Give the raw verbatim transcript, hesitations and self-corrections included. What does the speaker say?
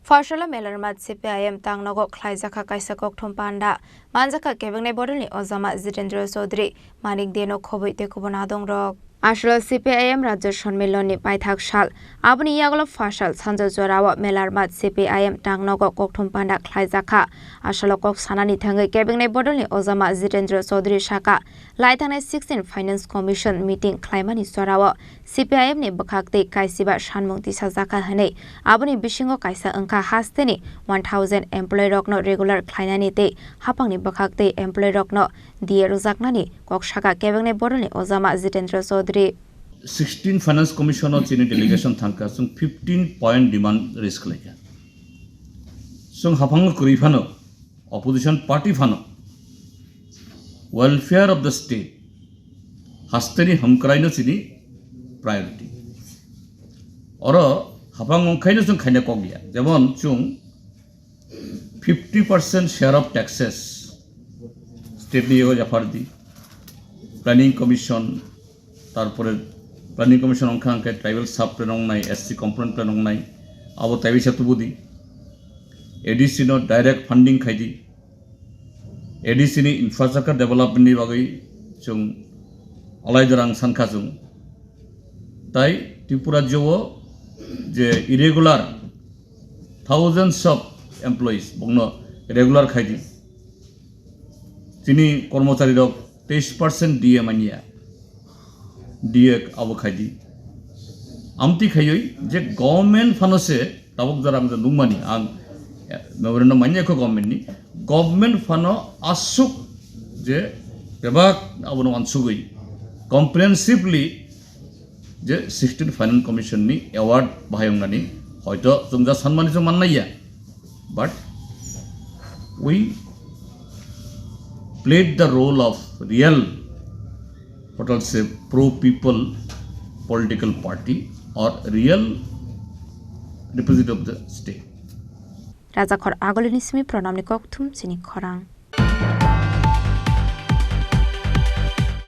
Pharsalo Melarmat C P I M tangnogo khlaijakha kaisa kokthum panda. Manjakha kebengni bodolni ojama Jitendra Chaudhary, Manik Deno khobwi tei kubun adongrok. Asalo C P I M Rajya Sonmilonni paithak sal. Aboni yagulo phasal sanjo jorao Melarmat C P I M tangnogo kokthum panda khlaijakha. Asalo kok sanani thangwi kebengni bodolni ojama Jitendra Chaudhary saka, laithangnai sixteen Finance Commission meeting khlaimani jorao C P I M ni bwkhak tei kaisiba sanmung tisajakha hwnwi. Aboni bisingo kaisa wngkha hasteni one thousand employee rokno regular khlainani tei haphangni bwkhak tei employee rokno D A rwjaknani kok saka kebengni bodolni ojama Jitendra Chaudhary. Sixteen Finance Commission o chini delegation thangkha, chwng fifteen point demand raise khlaikha. Chwng haphangno kwrwi phano, opposition party phano, welfare of the state, hasteni hamkraino chini priority. Oro haphang wngkhaino chwng khaina kok ya. Jemon chwng fifty percent share of taxes state ni yago yaphardi, planning commission, tarpore planning commission wngkha hwnkhe tribal sub plan wngnai, S C component plan wngnai, abo taibisa tubudi. A D C no direct funding khaidi. A D C ni infrastructure development ni bagwi chwng alaida rang sankha chwng. Tai Tripura rajyo o je irregular thousands of employees bongno regular khaidi. Chini kormochari rok teis percent D A manya. D A abo khaidi. Amtwi khaiwi je government phano se tabuk jora ang je nukmani, ang memorandum manya kho government ni. Government phano aswk je bebak abono wansugwi comprehensively je sixteen Finance Commission ni award bahai wngnani hoito chwng ja sanmani chwng mannai ya, but we played the role of real, what I'll say, pro people political party or real representative of the state. Rajakhor Agolini simi Pranamni kokthum chini khorang.